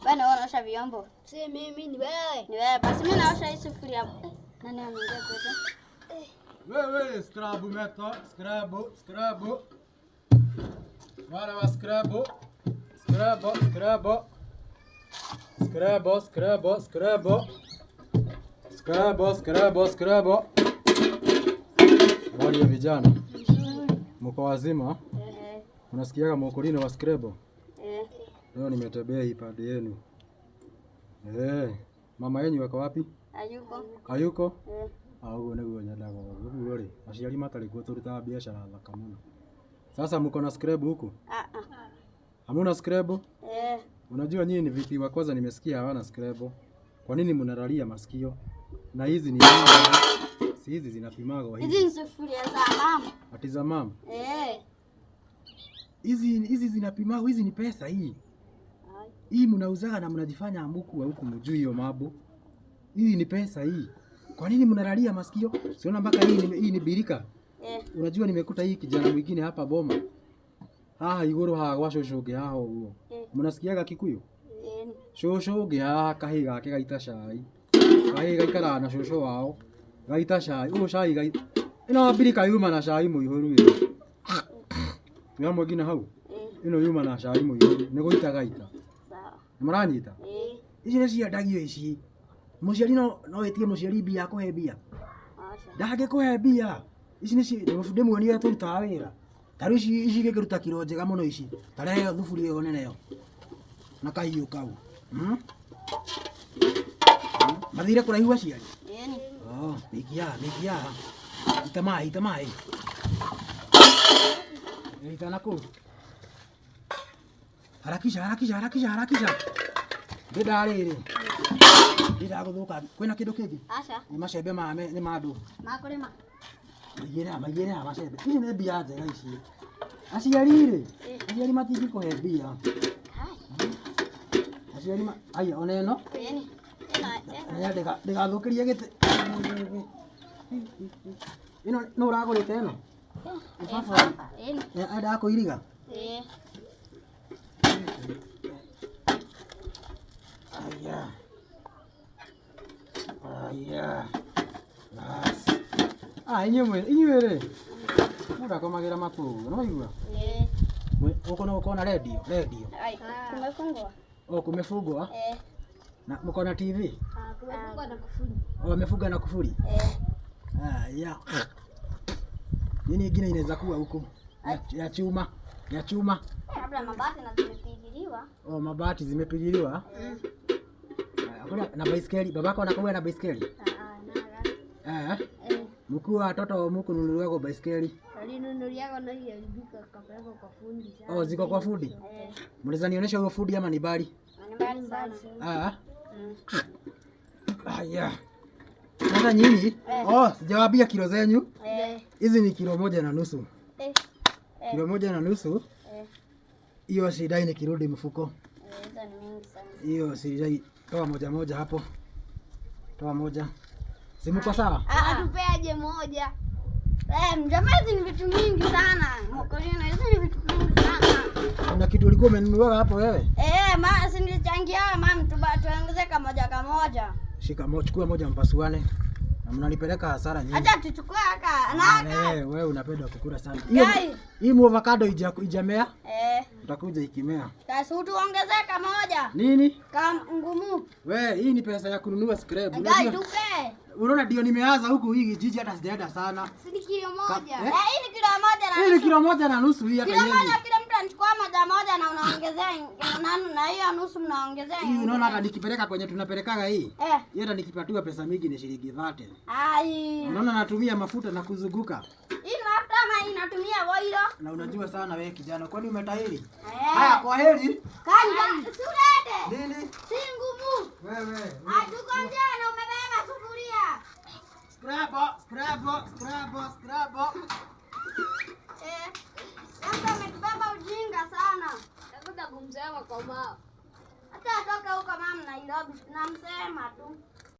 Wewe ndio unaosha vyombo. Si mimi, ni wewe. Ni wewe. Basi mimi naosha hii sufuria. Eh, nani ameingia kwetu? Wewe scrub meto, scrub, scrub. Mwana wa scrub. Scrub, scrub. Scrub, scrub, scrub. Scrub, scrub, scrub. Habari ya vijana? Mko wazima? Eh, Unasikiaga mokolino wa scrub? eh. Leo nimetembea hii pande yenu. Eh, mama yenyu wako wapi? Hayuko. Hayuko? Eh. Ah, ũguo nĩguo nyendaga ũguo rĩ, aciari matarĩ kuo tũrutaga biacara thaka mũno. Sasa mko na scrub huku? Ah ah. Hamuna scrub? Eh. Unajua nyinyi ni vipi wa kwanza nimesikia hawana scrub. Kwa nini mnalalia masikio? Na hizi ni si hizi zinapimagwa Hizi hizi. ni sufuria za mama. Ati za mama. Eh. Hizi hizi zinapimagwa, hizi ni pesa hii. Ai. Hii mnauzaga na mnajifanya amuku wa huku mjui hiyo mabu. Hii ni pesa hii. Kwa nini mnalalia masikio? Siona mpaka hii ni birika. Eh. Unajua nimekuta hii kijana mwingine hapa boma. Haha iguru haha gwa cũcũ ũngĩ haha ũguo. Eh. Mũnasikiaga Kikuyu? Eh. Cũcũ ũngĩ haha kahĩĩ gake gaita cai. Kahĩĩ gaikaraga na cũcũ wao. Gaita cai. Ũyũ cai gai. Ĩno mbirika yuma na cai mũihũru ĩno. Twĩ hamwe nginya hau. Eh. Ĩno yuma na cai mũihũru. Nĩ gũita gaita. Sawa. Nĩ mũranyita? Eh. Ici nĩ ciendagio ici. Mũciari no wĩtie mũciari mbia akũhe mbia. Acha. Ndangĩkũhe mbia. Ici nĩ ndĩmuonie ũrĩa tũrutaga wĩra. Ta rĩu ici ici ingĩkĩruta kiro njega mũno ici. Ta rehe ĩyo thuburia ĩyo nene ĩyo. Na kahiũ kau. Hmm? Mathire kũraihu aciari? Eh ni. Oh, mĩiki haha, mĩiki haha. Ita maĩ, ita maĩ. Ita na kũu. Harakisha, harakisha, harakisha, harakisha. Ndĩnda rĩrĩ. Ndĩnda gũthũka. Kwĩna kĩndũ kĩngĩ? Acha. Nĩ macembe maya nĩ ma andũ. Makulima. Maigĩre haha, maigĩre haha macembe. Ici nĩ mbia njega ici. Aciari rĩ, aciari matingĩkũhe mbia. Hai. Aciari ma aya ona ĩno. Eh ni. Ĩno ĩno. Aya ndĩgathũkĩrie gĩtĩ. Ĩno nũ ũragũrĩte ĩno? Nĩ baba. Eh ni. Endaga kũiriga? Eh. Aya. Aya. Bas. Ah, inyuĩ inyuĩ rĩ. Mũndũ akomagĩra matũ ũguo, nĩwaigua? Eh. Gũkũ no gũkorwo na redio, redio. Ai, kumefungwa. Oh, kumefungwa Eh. na mko na TV? Ah, kumefungwa na kufuli. Oh, amefunga na kufuri. Eh. Aya. Nini ingine inaweza kuwa huku? Ya chuma, ya chuma. Labda mabati na zimepigiliwa. Oh, mabati zimepigiliwa. Aya, hakuna na baiskeli. Babako anakuwa na baiskeli? Ah, ah, Eh. Eh, Mkuu wa watoto mukununuliwako baiskeli. alinunuliaga na iliharibika akapeleka kwa fundi. Sasa. Oh, ziko kwa fundi. Eh. Mnaweza nionyesha huyo fundi ama ni bali? Ni mbali sana. Ah. Mm. Aya. Sasa nyinyi, oh, sijawaambia kilo zenyu. Eh. Hizi ni kilo 1.5. Eh. Kilo 1.5. Eh. Hiyo sidai nikirudi mfuko. Eh, hizo ni mingi sana. Hiyo sidai. Toa moja moja hapo. Toa moja. Si mko sawa? Ah, Atupeaje moja? Eh, mjamaa hizi ni vitu mingi sana. Mokolino hizi ni vitu mingi sana. Kuna kitu ulikuwa umenunua hapo wewe? Eh, ma si nilichangia mam tuongeze kamoja kamoja. Shika moja, chukua moja mpasuane. Na mnanipeleka hasara nyingi. Acha tuchukue aka na Ah, aka. wewe unapenda kukula sana. Hiyo Guy. hii muavocado ijamea, Eh, utakuja ikimea. kasi tuongeze kamoja. Nini? Kam ngumu. We, hii ni pesa ya kununua scrub. Guy Unajua? tupe. Unaona ndio nimeanza huku hii jiji hata sijaenda sana. Si ni kilo moja. Eh? Eh, hii ni kilo moja na Hii ni nusu. kilo 1.5 hii hata Kilo yezi. moja kila mtu anachukua moja moja na unaongezea na hiyo nusu mnaongezea. Hii unaona hata nikipeleka kwenye tunapelekaga hii. Eh. Hii hata nikipatiwa pesa mingi ni shilingi 30. Ai. Unaona natumia mafuta na kuzunguka. Hii ni mafuta ama inatumia oil? Na unajua sana wewe kijana, kwani umetahiri? Eh. Haya, kwa heri. Kanja, si ulete. Nini? Si ngumu. Wewe. Hatuko njaa na umebeba sufuria. Scrabo, scrabo, scrabo, scrabo. Eh. Mtu ametubeba ujinga sana. Takuja kumsema kwa mama. Hata atoke huko mama Nairobi, tunamsema tu.